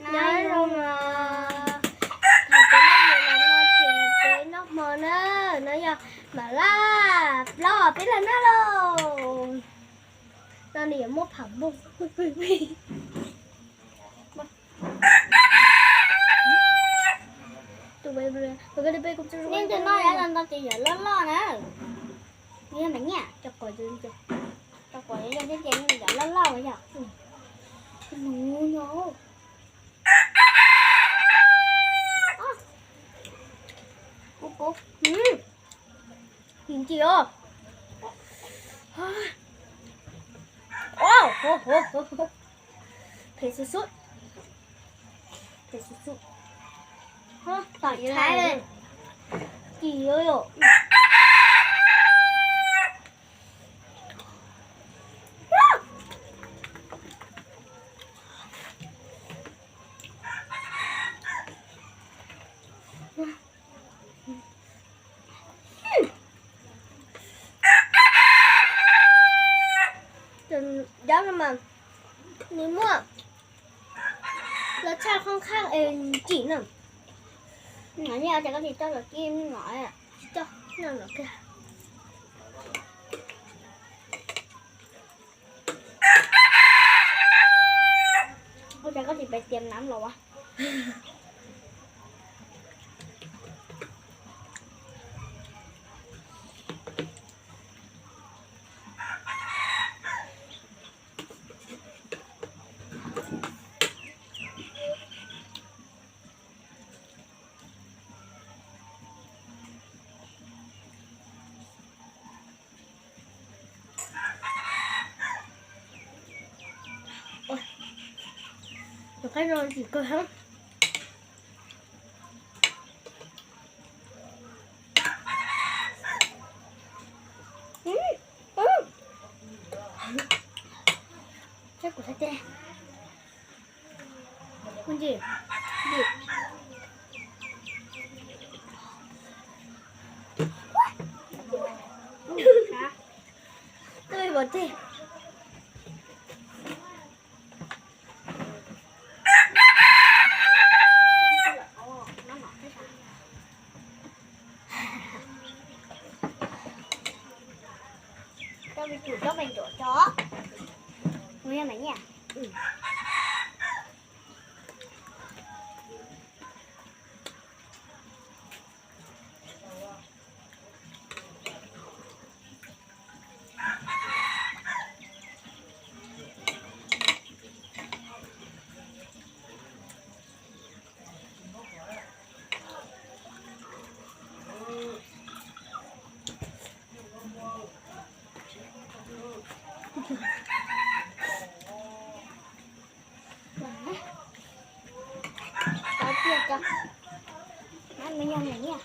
Nyob zoo os, thaum peb noj hmo no ces peb noj hmo na, no yog mam laj plaub peb los noj lauj. No nws yuav muaj pham npog. Nej noj yav no ces yog loj loj na. Yog mas nyiaj, cov quav yog thiab ces yog loj loj yog. Kuv kuv. Ntxim os. Phem xub xub. Phem xub xub. Tom Thaib ci yom. Cov no mas nws muaj los tshaj khoob khaj es ntsim na. Noj ces koj tsis txhob los kib no, tsis txhob noj no kiag. Ua cas koj tsis pais tiam nam los as? Tus qaib no ntxim kawg heev. Saib kuv saib teb. Ntxim. Twb pov tseg. Coj me tub coj me nruam tso. Mus yog mas nyiaj. Tau tiag tso. Mab me yog nws nyiaj.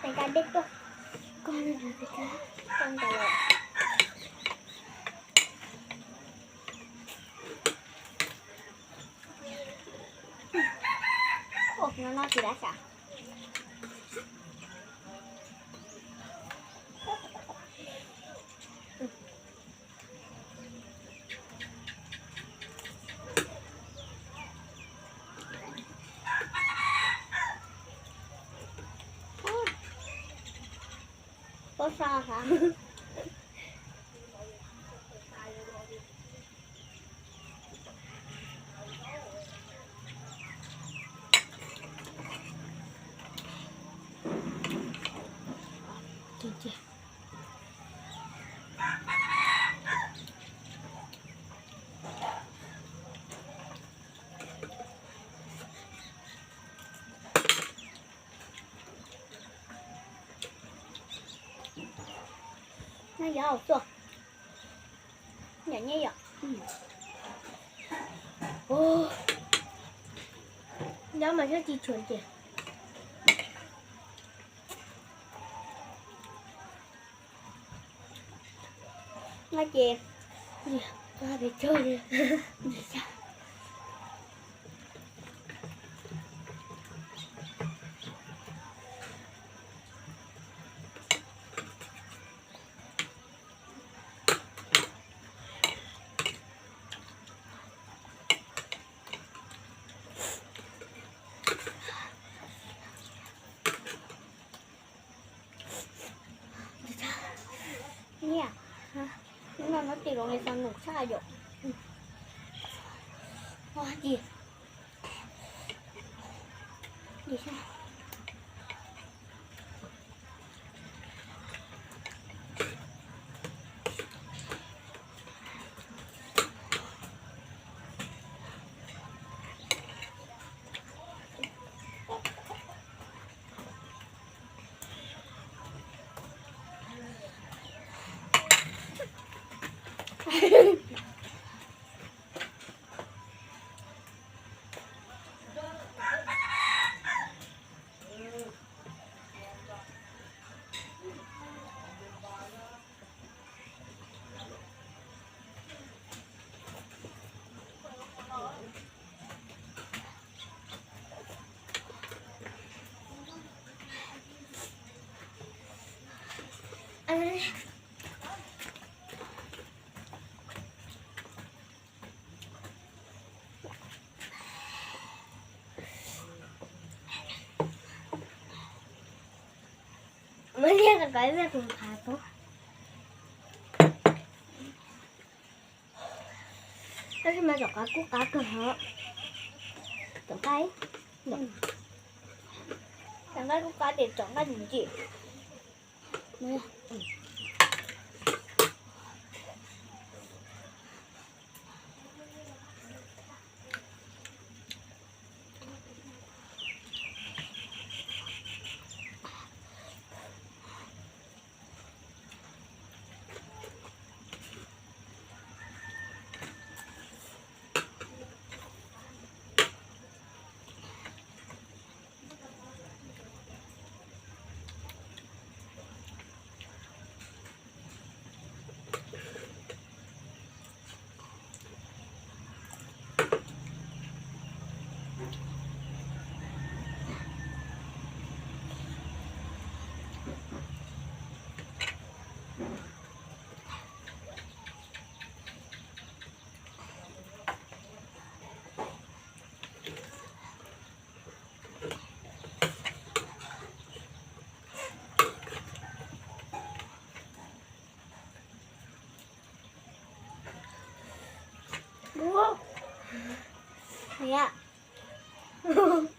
Tes ka deb tuaj. Koj tes los. Ua no no tsis dav xav. Pob so hov. No yog tuaj. Nyob mas thiab tsis tshua ces. No ces, peb caug li. Nó tì rau li sao nụ sab yom. Ua gì? Gì sao? Muab liag rau kom ib pliag kuv qab pub. Tab sis mas cov qab kub qab kawg hov. Cov nqaij, cov nqaij kub qab ces cov nqaij ntsim.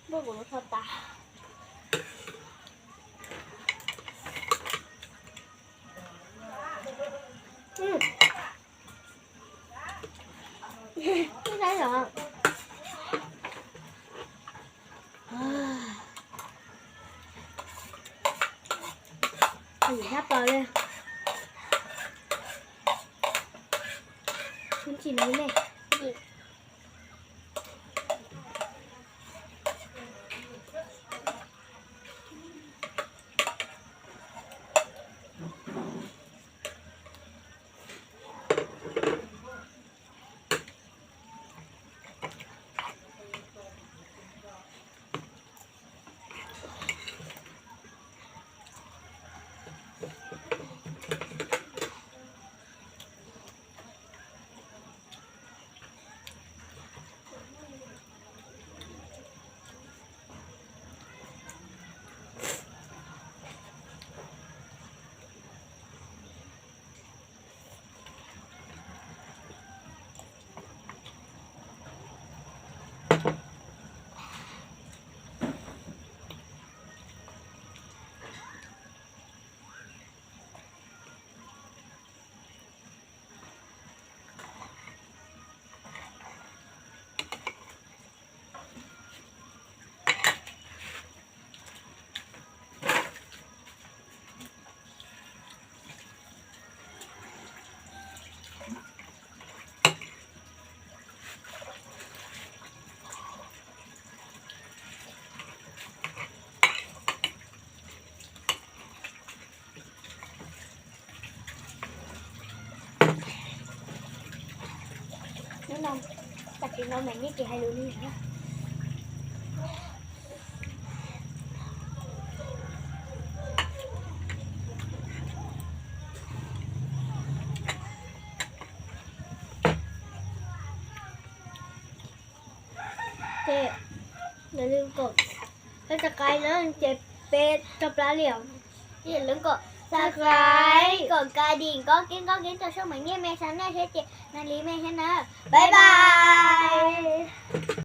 Npua kuv no tho tas. Sab plaws li. Tsis nws me. Hnub no, tam sim no mas yeej tsis hais lus li na. Ces lawv kom peb rau qab na ces peb rau plab li os. Ces lawv kom subscribe, kom ka dim nkob keeb nkob keeb rau sab meem nyiaj me xav nej thiab ces nag li me thiab na. Bye bye.